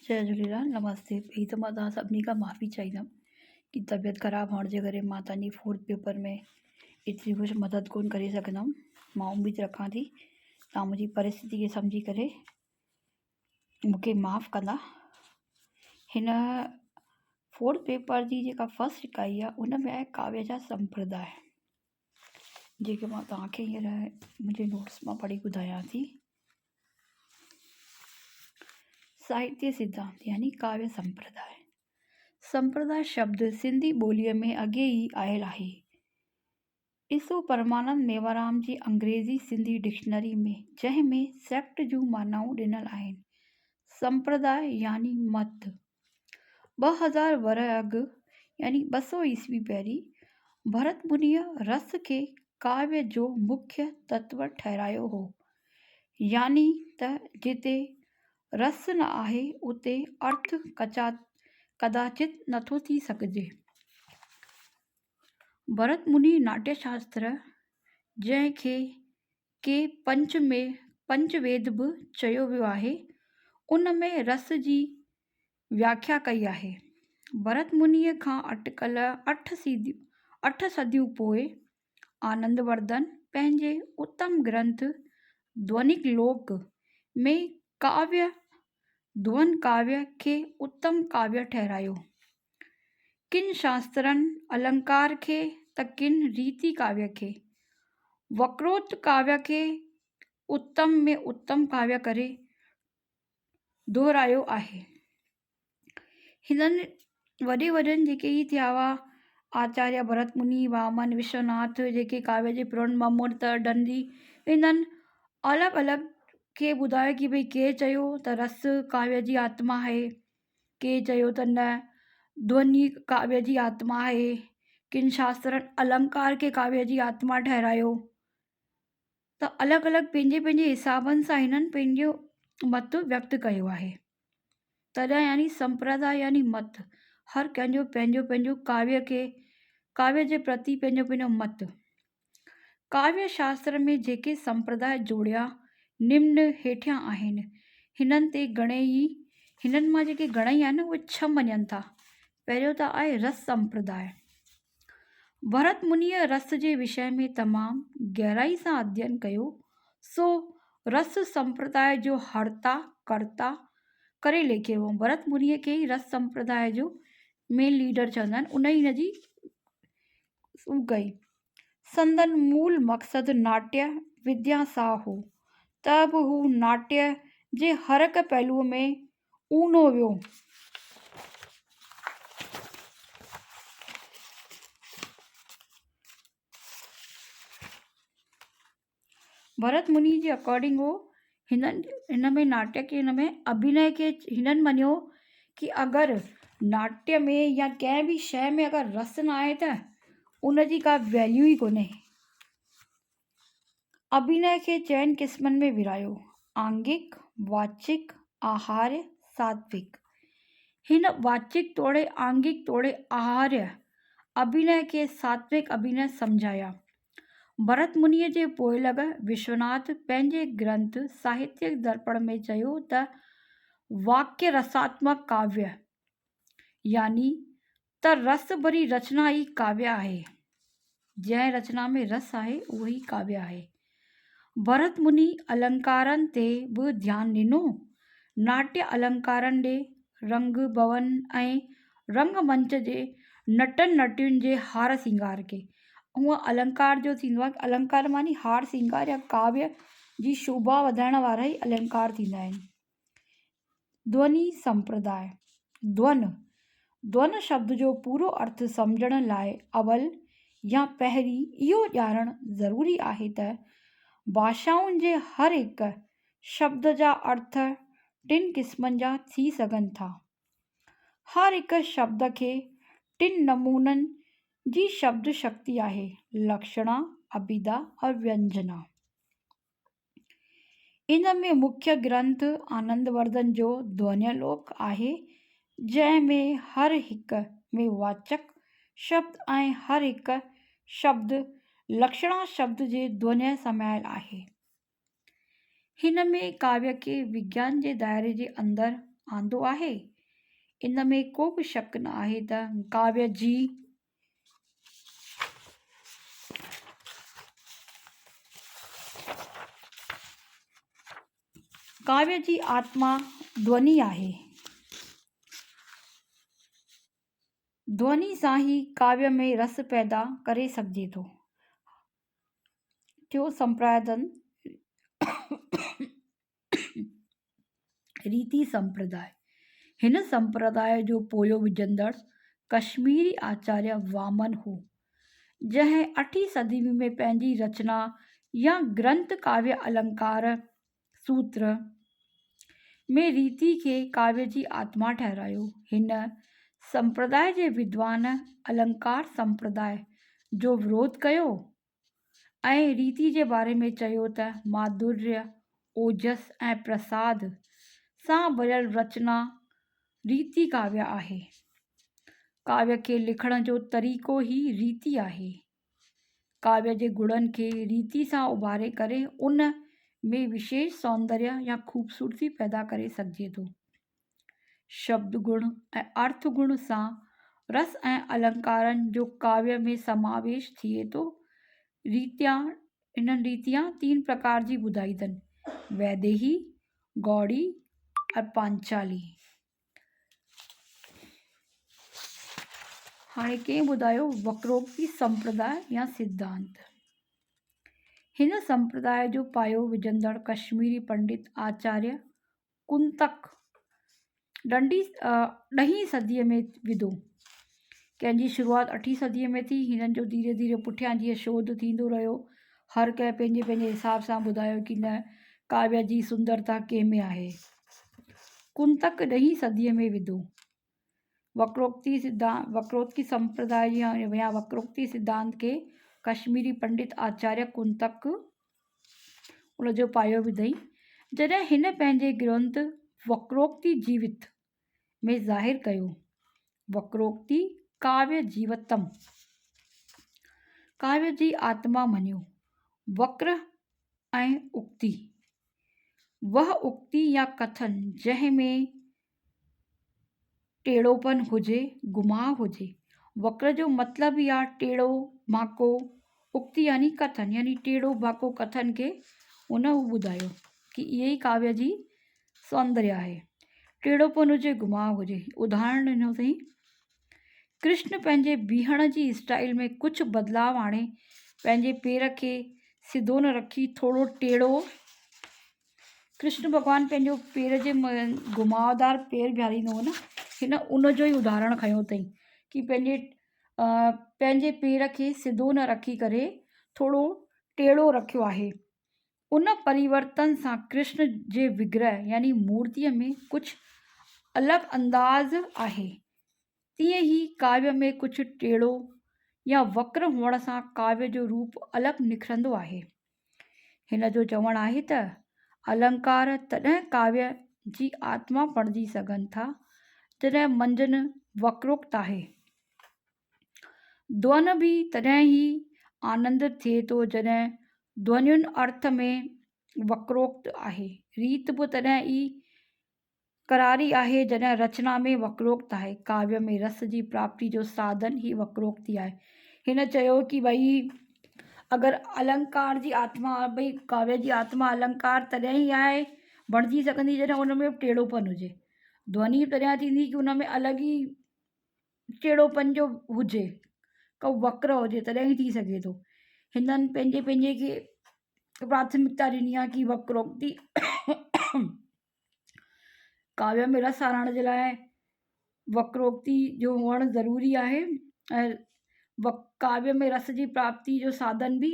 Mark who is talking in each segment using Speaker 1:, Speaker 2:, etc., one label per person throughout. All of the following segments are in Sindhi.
Speaker 1: جئي جهوليلال نمستي پهرين ته مان توهان سڀني کان معافي چاهيندم ڪه طبيعت خراب هئڻ جي ڪري مان توهان جي فورٿ پيپر ۾ ايتري ڪجهه مدد ڪونه ڪري سگهندم مان اميد رکان ٿي توهان منهنجي پرسٿتي کي سمجهي ڪري مون کي معاف ڪندا هن فورٿ پيپر جي جيڪا فرسٽ اڪائي آهي ان ۾ آهي ڪاويه جا سمپرداء جيڪي مان توهان کي هينئر منهنجي نوٽس مان پڙهي ٻڌايان ٿي ساهتيه سڌانت يعني ڪاويه سمپرداء. سمپرداء شبد سنڌي ٻوليء ۾ اڳي ئي آيل آهي. ڏسو پرمانند ميوارام جي انگريزي سنڌي ڊڪشنري ۾ جنهن ۾ سيڪٽ جون معنائون ڏنل آهن. سمپرداء يعني مت. 2000 ورهه اڳ يعني 200 عيسوي پهرين ڀرت منيء رس کي ڪاويه جو مکيه تتو ٺهرايو هو. يعني ته جتي رس نه آهي اتي ارٿ ڪداچت نٿو ٿي سگهجي. ڀرت مني ناٽيه شاستر جنهن کي ڪي پنچ ۾ پنچ ويد به چيو ويو آهي، ان ۾ رس جي وياکيا ڪئي آهي. ڀرت منيء کان اٽڪل اٺ صديون پوء آنند ورڌن پنهنجي اتم گرنٿ ڌونڪ لوڪ ۾ ڪاويه، ڌون ڪاويه، کي اتم ڪاويه ٺهرايو. ڪن شاسترن النڪار کي ته ڪن ريتي ڪاويه کي. وڪروت ڪاويه کي اتم ۾ اتم ڪاويه ڪري دهرايو آهي. هنن وڏي وڏن جيڪي هي ٿيا هئا آچاريه ڀرت مني، وامن، وشوناٿ جيڪي ڪاويه جي پرون ممٽ، ڊنڊي انهن الڳ الڳ کي ٻڌايو ڪي ڀئي ڪنهن چيو ته رس ڪاويه جي آتما آهي. ڪي چيو ته نه، ڌوني ڪاويه جي آتما آهي. ڪن شاسترن النڪار کي ڪاويه جي آتما ٺهرايو ته الڳ الڳ پنهنجي پنهنجي حسابن سان هنن پنهنجو مت ويڪت ڪيو آهي. تڏهن يعني سمپرداء يعني مت هر ڪنهن جو پنهنجو پنهنجو ڪاويه کي ڪاويه جي پرتي پنهنجو پنهنجو مت. ڪاويه شاستر ۾ جيڪي سمپرداء جوڙيا نمن هيٺيان آهن. هنن تي گهڻي ئي هنن مان جيڪي گهڻئي آهن اهي ڇهه مڃن ٿا. پهريون ته آهي رس سمپرداء. ڀرت منيء رس جي وشيه ۾ تمام گهرائي سان اڌين ڪيو، سو رس سمپرداء جو هرتا ڪرتا ڪري ليکيو هو. ڀرت منيء کي ئي رس سمپرداء جو مين ليڊر چوندا آهن. ان ئي هن جي ڪئي. سندن مول مقصد ناٽيه وديا سان هو، ته به هو ناٽيه جي هرهڪ پهلوء ۾ اونهو ويو. ڀرت مني جي اڪارڊنگ هو هنن هن ۾ ناٽڪ هن ۾ اڀيني کي هنن مڃيو ڪه اگر ناٽيه ۾ يا ڪنهن به شيءِ ۾ اگر رس نه آهي ته ان جي ڪا ويليو ئي ڪونهي. اڀيني کي چئن قسمن ۾ ورهايو، آنگڪ، واچڪ، آهاريه، ساتوڪ. هن واچڪ توڙي آنگڪ توڙي آهاريه اڀيني کي ساتوڪ اڀيني سمجهايا. ڀرت منيء جي پوئلڳ وشوناٿ پنهنجي گرنٿ ساهتيه درپڻ ۾ چيو ته واڪيه رساتمڪ ڪاويه يعني ته رس ڀري رچنا ئي ڪاويه آهي. جنهن رچنا ۾ رس آهي اهو ئي ڪاويه آهي. ڀرت مني النڪارن تي به ڌيان ڏنو. ناٽيه النڪارن ڏي رنگ ڀون ۽ رنگ منچ جي نٽن نٽين جي هار سينگار کي هونء النڪار جو ٿيندو آهي النڪار معني هار سينگار يا ڪاويه جي شوڀا وڌائڻ وارا ئي النڪار ٿيندا آهن. ڌوني سمپرداء، ڌون، ڌون شبد جو پورو ارٿ سمجهڻ لاء اول يا پهرين اهو ڄاڻڻ ضروري آهي ته ڀاشائن جي هر هڪ شبد جا ارٿ ٽن قسمن جا ٿي سگهن ٿا. هر هڪ شبد کي ٽن نمونن جي شبد شڪتي آهي، لڪشڻا، اڀيدا اور وينجنا. ان ۾ مکيه گرنٿ آنند ورڌن جو ڌونيلوڪ آهي، جنهن ۾ هر هڪ ۾ واچڪ شبد ۽ هر هڪ شبد لڪشڻا شبد جي ڌوني سمايل آهي. هن ۾ ڪاويه کي وگيان جي دائري جي اندر آندو آهي. ان ۾ ڪو به شڪ نه آهي ته ڪاويه جي ڪاويه جي آتما ڌوني آهي. ڌوني سان ئي ڪاويه ۾ رس پيدا ڪري سگهجي ٿو. ٽيون سمپرادن ريتي سمپرداء، هن سمپرداء جو پويو وجهندڙ ڪشميري آچاريه وامن هو، جنهن اٺين صدي ۾ پنهنجي رچنا يا گرنٿ ڪاويه النڪار سوتر ۾ ريتي کي ڪاويه جي آتما ٺهرايو. هن سمپرداء جي ودوان النڪار سمپرداء جو وروڌ ڪيو ۽ ريتي جي باري ۾ چيو ته ماڌوريه، اوجس ۽ پرساد سان ڀريل رچنا ريتي ڪاويه آهي. ڪاويه کي لکڻ جو طريقو ئي ريتي آهي. ڪاويه جي گڻن کي ريتي سان اڀاري ڪري ان ۾ وشيش سوندريه يا خوبصورتي پيدا ڪري سگهجي ٿو. شبد گڻ ۽ ارٿ گڻ سان رس ۽ النڪارن جو ڪاويه ۾ سماويش ٿئي ٿو. ريتيا، انهن ريتيا تين پرڪار جي ٻڌائي اٿن، ويديهي، گوڙي ۽ پانچالي. هاڻي ڪنهن ٻڌايو وڪروڪتي سمپرداء يا سڌانت؟ هن سمپرداء جو پايو وجهندڙ ڪشميري پنڊت آچاريه ڪنتڪ ڏنڊي ڏهين صديء ۾ وڌو. ڪنهن جي شروعات اٺين صديء ۾ ٿي. هنن جو ڌيري ڌيري پٺيان جيئن شوڌ ٿيندو رهيو، هر ڪنهن پنهنجي پنهنجي حساب سان ٻڌايو ڪي نه ڪاويه جي سندرتا ڪنهن ۾ آهي. ڪنتڪ ڏهين صديء ۾ وڌو. وڪروڪتي سڌانت وڪروڪتي سمپرداء يا وڪروڪتي سڌانت کي ڪشميري پنڊت آچاريه ڪنتڪ ان جو پايو وڌائين، جڏهن هن پنهنجي گرنٿ وڪروڪتي جيوت ۾ ظاهر ڪيو، وڪروڪتي ڪاويه جيوتم، ڪاويه جي آتما مڃيو، وڪر ۽ اڪتي، وه اڪتي يا ڪٿن جنهن ۾ ٽيڙوپن هجي، گماء هجي. وڪر جو مطلب ئي آ ٽيڙو، ڀاڪو، اڪتي يعني ڪٿن يعني ٽيڙو، ڀاڪو، ڪٿن کي هن هو ٻڌايو ڪي اهي ئي ڪاويه جي سوندريه آهي. ٽيڙوپن هجي، گماء هجي. اداهرڻ ڏنو اٿئين، ڪرشن پنهنجي بيهڻ جي اسٽائيل ۾ ڪجهه بدلاء آڻي پنهنجي پير کي سڌو نه رکي ٿورو ٽيڙو ڪرشن ڀڳوان پنهنجو پير جي گهماودار پير بيهاريندو هو نه هن ان جو ئي اداهرڻ کنيو اٿئي ڪي پنهنجي پنهنجي پير کي سڌو نه رکي ڪري ٿورو ٽيڙو رکيو آهي ان پريورتن سان ڪرشن جي وگرهه يعني مورتيء ۾ ڪجهه الڳ انداز آهي تيئن ئي ڪاويه ۾ ڪجهه ٽيڙو يا وڪر هئڻ سان ڪاويه جو روپ الڳ نکرندو آهي هن جو چوڻ آهي ته النڪار تڏهن ڪاويه جي آتما بڻجي سگهن ٿا، جڏهن منجهن وڪروڪت آهي. ڌون به تڏهن ئي آنند ٿئي ٿو جڏهن ڌونين ارٿ ۾ وڪروڪت آهي. ريت به تڏهن ئي قراري آهي جڏهن رچنا ۾ وڪروڪت آهي. ڪاويه ۾ رس جي پراپتي جو ساڌن ئي وڪروڪتي آهي. هن چيو ڪي ڀئي اگر النڪار جي آتما ڀئي ڪاويه جي آتما النڪار تڏهن ئي آهي بڻجي سگهندي جڏهن ان ۾ ٽيڙوپن هجي. ڌوني به تڏهن ٿيندي ڪي ان ۾ الڳ ئي ٽيڙوپن جو هجي ڪو وڪر هجي تڏهن ئي ٿي سگهي ٿو. هنن پنهنجي پنهنجي کي پراٿمڪتا ڏني آهي ڪي وڪروڪتي ڪاويه ۾ رس آڻڻ جي لاءِ وڪروڪتي جو هئڻ ضروري آهي ۽ ڪاويه ۾ رس جي پراپتي جو ساڌن به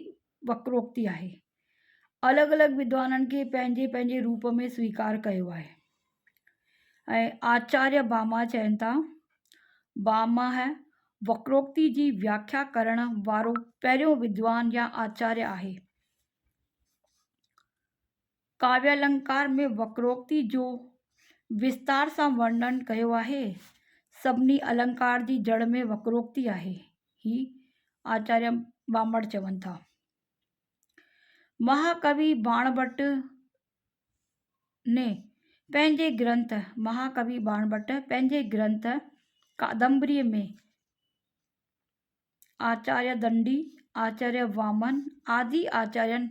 Speaker 1: وڪروڪتي آهي. الڳ الڳ ودوانن کي پنهنجي پنهنجي روپ ۾ سويڪار ڪيو آهي ۽ آچاريه ڀاما چون ٿا ڀاماه وڪروڪتي جي وياکيا ڪرڻ وارو پهريون ودوان يا آچاريه آهي. ڪاويالنڪار ۾ وڪروڪتي جو وستار سان ورڻن ڪيو آهي. سڀني النڪار جي جڙ ۾ وڪروڪتي آهي. هي آچاريه ٻانڀڻ چون ٿا. مهاڪوي ٻاڻ ڀٽ ني پنهنجي گرنٿ مهاڪوي ٻاڻڀٽ پنهنجي گرنٿ ڪادمبريء ۾ آچاريه دنڊي، آچاريه وامن آدي آچارين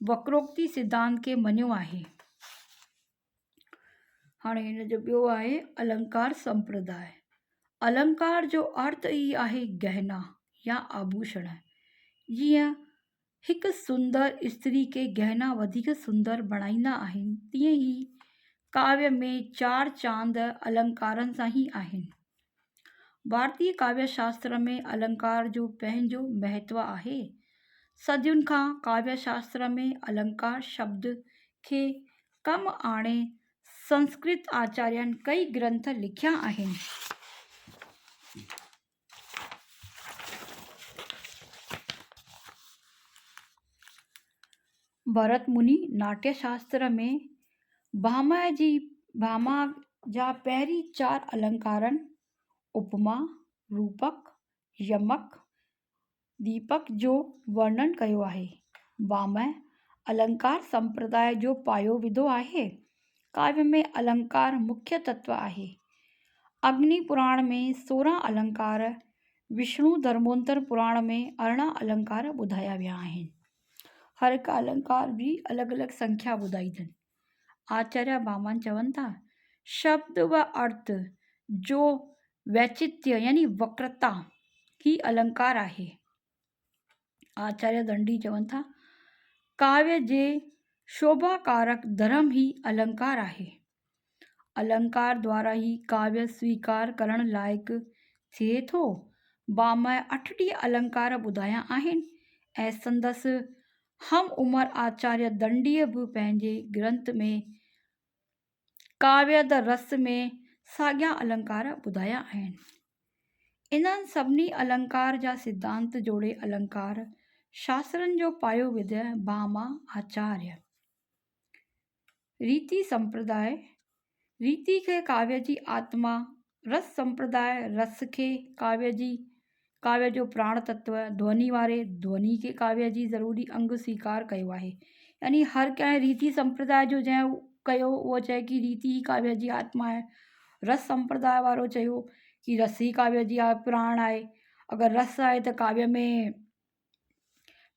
Speaker 1: وڪروڪتي سڌانت کي مڃيو آهي. هاڻي هن جو ٻيو آهي النڪار سمپرداء. النڪار جو ارٿ ئي آهي گهنا يا آڀوشڻ. جيئن هڪ سندر استري کي گهنا وڌيڪ سندر بڻائيندا آهن، تيئن ئي ڪاويه ۾ چار چاند النڪارن سان ئي آهن. ڀارتي ڪاويه شاستر ۾ النڪار جو پنهنجو مهتو آهي. صدين کان ڪاويه شاستر ۾ النڪار شبد کي ڪم آڻي سنسڪرت آچارين ڪئي گرنٿ لکيا آهن. ڀرت مني ناٽيه شاستر ۾ ڀاما جي ڀاما جا پهرين چار النڪارن اپما، روپڪ، يمڪ، ديپڪ جو ورڻن ڪيو آهي. ڀامه النڪار سمپرداء جو پايو وڌو آهي. ڪاويه ۾ النڪار مکيه تتو آهي. اگني پراڻ ۾ 16 النڪار، وشنو ڌرموتر پراڻ ۾ 18 النڪار ٻڌايا ويا آهن. هر هڪ النڪار جي الڳ الڳ سنکيا ٻڌائي اٿن. آچاريه ڀامان چون ٿا، شبد و ارٿ جو ويچتيه يعني وڪرتا هي النڪار آهي. آچاريه دنڊي چون ٿا، ڪاويه جي شوڀا ڪارڪ ڌرم هي النڪار آهي. النڪار دوارا ئي ڪاويه سويڪار ڪرڻ لائق ٿئي ٿو. بامع 38 النڪار ٻڌايا آهن ۽ سندس هم عمر آچاريه دنڊيء به پنهنجي گرنٿ ۾ ڪاويه د رس ۾ ساڳيا النڪار ٻڌايا آهن. انهن سڀني النڪار جا سڌانت جوڙي النڪار شاسترن جو پايو وڌء بامع آچاريه. ريتي سمپرداء، ريتي کي ڪاويه جي آتما، رس سمپرداء، رس کي ڪاويه جي ڪاويه جو پراڻ تتو، ڌوني واري ڌوني کي ڪاويه جي ضروري انگ سويڪار ڪيو آهي. يعني هر ڪنهن ريتي سمپرداء جو جنهن ڪيو اهو چئي ڪي ريتي ئي ڪاويه جي آتما آهي. رس سمپرداء وارو چيو ڪي رس ئي ڪاويه جي پراڻ آهي. اگر رس آهي ته ڪاويه ۾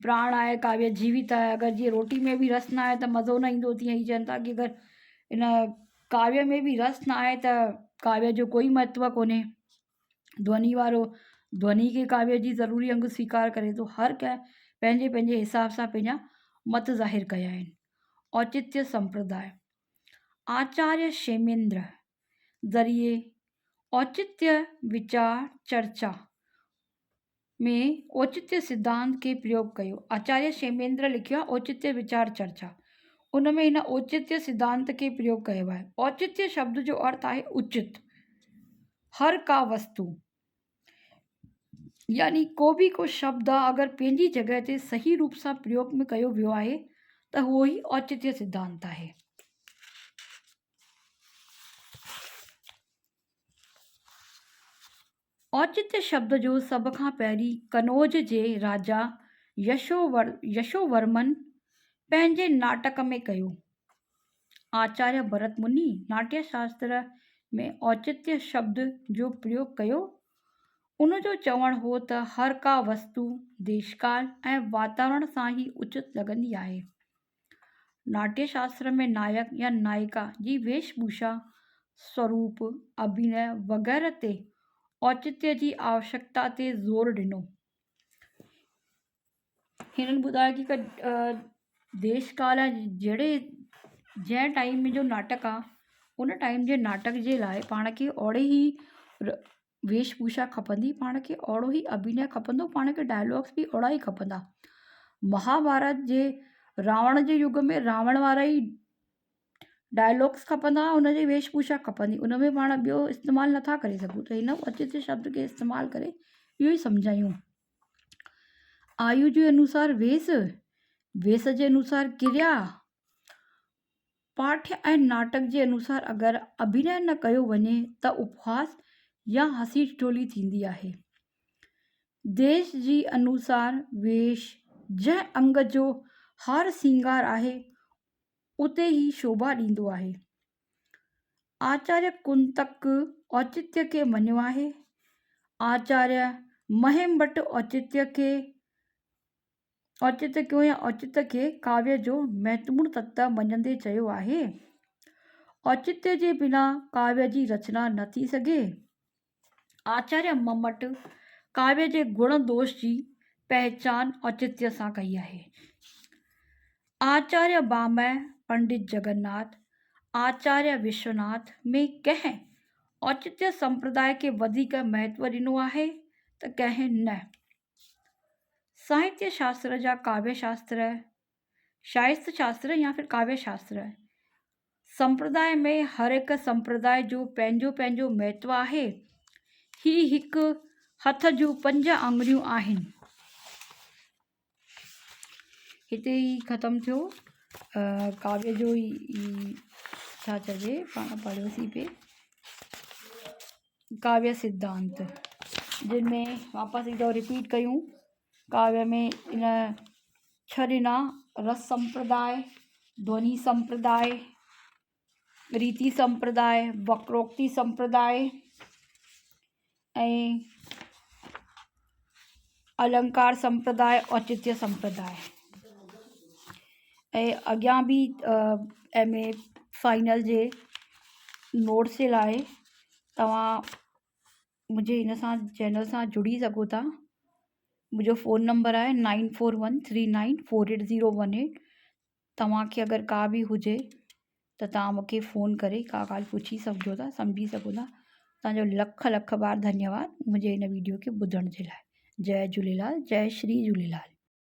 Speaker 1: پراڻ آهي ڪاويه جيوت آهي اگر جيئن روٽي ۾ به رس نه آهي ته مزو نه ايندو تيئن هي چون ٿا ڪي اگر ان ڪاويه ۾ به رس نه آهي ته ڪاويه جو ڪوئي مهتو ڪونهي ڌوني وارو ڌوني کي ڪاويه جي ضروري انگ سويڪار ڪري ٿو هر ڪنهن پنهنجي پنهنجي حساب سان پنهنجا مت ظاهر ڪيا آهن اوچتيه سمپرداء آچاريه شيميندر ذريعي اوچتيه ويچار چرچا ۾ اوچتيه سڌانت کي پريوگ ڪيو. آچاريه شيميندر لکيو آهي اوچتيه ويچار چرچا. ان ۾ هن اوچتيه سڌانت کي پريوگ ڪيو آهي. اوچتيه شبد جو ارٿ آهي اچت، هر ڪا وستو يعني ڪو به ڪو شبد اگر پنهنجي جڳهه تي صحيح روپ سان پريوگ ۾ ڪيو ويو آهي ته اهو ئي اوچتيه سڌانت آهي. اوچتيه شبد جو سڀ کان پهرين قنوج جي راجا يشوورمن پنهنجي ناٽڪ ۾ ڪيو. آچاريه ڀرت مني ناٽيه شاستر ۾ اوچتيه شبد جو پريوگ ڪيو. ان جو چوڻ هو ته هر ڪا وستو ديشڪال ۽ واتاورڻ سان ئي اچت لڳندي آهي. ناٽيه شاستر ۾ نائڪ يا نائڪا جي ويش ڀوشا، سوروپ، اڀينيه وغيره تي اوچتيه جي آوشڪتا تي زور ڏنو. هنن ٻڌايو ڪي ديش ڪال جهڙي جنهن ٽائيم جو ناٽڪ آ ان ٽائيم جي ناٽڪ جي لاء پاڻ کي اوڙي ئي ويش ڀوشا کپندي، پاڻ کي اوڙو ئي اڀينيه کپندو، پاڻ کي ڊائلاگس به اوڙا ئي کپندا. مهاڀارت جي راوڻ جي يگ ۾ راوڻ وارا ئي ڊائلاگس کپندا، ان جي ويش ڀوشا کپندي، ان ۾ پاڻ ٻيو استعمال نٿا ڪري سگهون ته هن اچت شبد کي استعمال ڪري اهو ئي سمجهايون. آيو جي انوسار ويس، ويس جي انوسار ڪريا. پاٺ ۽ ناٽڪ جي انوسار اگر اڀينيه نه ڪيو وڃي ته اپهاس يا هسي ٺٺولي ٿيندي آهي. ديش جي انوسار ويش جنهن انگ جو هار سينگار آهي اتي ئي شوڀا ڏيندو آهي. آچاريه ڪنتڪ اوچتيه کي مڃيو آهي. آچاريه مهم ڀٽ اوچتيه کي اوچتيه ڪيو يا اوچتيه کي ڪاويه جو مهتوپورڻ تتو مڃندي چيو آهي. اوچتيه جي بنا ڪاويه جي رچنا نه ٿي سگهي. آچاريه ممٽ ڪاويه جي گڻ دوش جي پهچان اوچتيه سان ڪئي آهي. آچاريه بامئه، پنڊت جگناٿ، آچاريه وشوناٿ ۾ ڪنهن اوچتيه سمپرداء کي وڌيڪ مهتو ڏنو آهي ته ڪنهن نه. ساهتيه شاستر جا ڪاويه شاستر، شائست شاستر يا ڦر ڪاويه شاستر سمپرداء ۾ هر هڪ سمپرداء جو پنهنجو پنهنجو مهتو آهي. هي هڪ هٿ جون پنج آڱريون آهن. هتي ئي ختم ٿيو ڪاويه جو ئي ڇا چئجي پاڻ پڙهيوسين پئي ڪاويه سڌانت جن ۾ واپس هڪ دفعو رپيٽ ڪيون ڪاويه ۾ ان ڇهه ڏنا، رس سمپرداء، ڌوني سمپرداء، ريتي سمپرداء، وڪروڪتي سمپرداء ۽ النڪار سمپرداء، اوچتيه سمپرداء ۽ اڳيان به ايم اي فائنل جي نوٽس جي لاءِ توهان منهنجي هن سان چينل سان جڙي سگهو ٿا منهنجو فون نمبر آهي nine four one three nine four eight zero one eight توهان کي اگر ڪا به هجي ته توهان مون کي فون ڪري ڪا ڳالهه پڇي سگهجو ٿا سمجهي سگهو ٿا توهان جو لک لک بار ڌنيواد منهنجي هن وڊيو کي ٻڌڻ جي لاءِ جئي جهوليلال جئي شري جهوليلال.